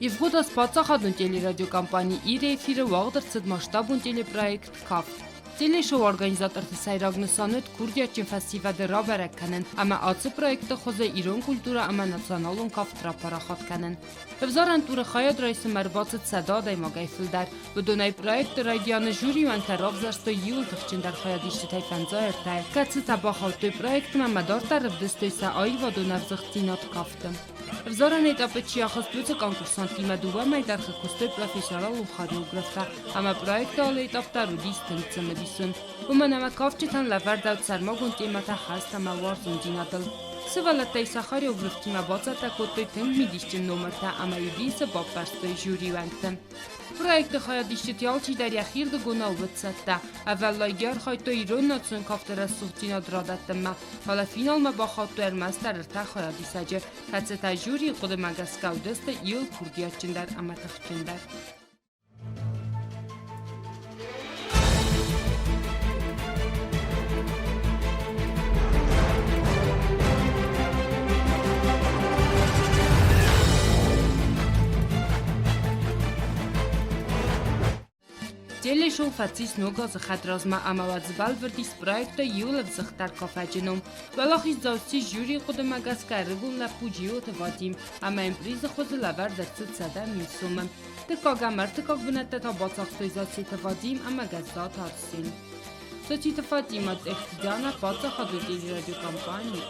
Ивгъуыд аз паддзахадон телерадиокомпани Ир-ы эфиры уагъд ӕрцыд масштабон телепроект «Кафт». Телешоу организаторты сӕйраг нысан уыд курдиатджын фӕсивӕды рабӕрӕг кӕнын ӕмӕ ацы проекты хуызы ирон культурӕ ӕмӕ националон кафт рапарахат кӕнын. Ӕвзарӕн туры хайад райсынмӕ ӕрбацыд 100 адӕймагӕй фылдӕр. Уыдонӕй проекты райдианы жюри уӕнгтӕ равзӕрстой иууыл тыхджындӕр хайадисджытӕй 53, кӕцытӕ бахаудтой проектмӕ ӕмӕ дарддӕр ӕвдыстой сӕ аивадон ӕвзыгъддзинад кафты. Ӕвзарӕн этапы чи ахызт, уыцы конкурсанттимӕ дыууӕ мӕй дӕргъы куыстой профессионалон хореографтӕ ӕмӕ проекты алы этап дӕр уыдис тынг цымыдисон. Уымӕн ӕмӕ кафджытӕн лӕвӕрдӕуыд сӕрмагонд темӕтӕ хӕст ӕмӕ уарзондзинадыл. Сывӕллӕттӕй сӕ хореографтимӕ бацӕттӕ кодтой тынг мидисджын номыртӕ ӕмӕ иу баппӕрстой жюрийы уӕнгты. Проекты хайадисджыты алчидӕр йӕхирдыгонау уыд цӕттӕ. Ӕвӕллайгӕ архайдтой ирон национ кафты рӕсугъддзинад радӕттынмӕ, фӕлӕ финалмӕ бахаудтой ӕрмӕстдӕр ӕртӕ хайадисӕджы, кӕцытӕ жюрийы хъуыдымӕ гӕсгӕ уыдысты иуыл курдиатджындӕр ӕмӕ тыхджындӕр. Телешоу фӕцис ног азы хӕдразмӕ ӕмӕ уӕд сбӕлвырд ис проекты иуыл ӕвзыгъддӕр кафӕджы ном. Уӕлахиздзау ссис жюрийы хъуыдымӕ гӕсгӕ ӕрыгон лӕппу Джиоты Вадим ӕмӕ йын призы хуызы лӕвӕрд ӕрцыд 100 000 сомы. Дыккаг ӕмӕ ӕртыккаг бынӕттӕ та бацахстой Зассеты Вадим ӕмӕ Гӕззаты Арсен. Сотиты Фатимӕ, Цъехты Диана, паддзахадон телерадиокомпани.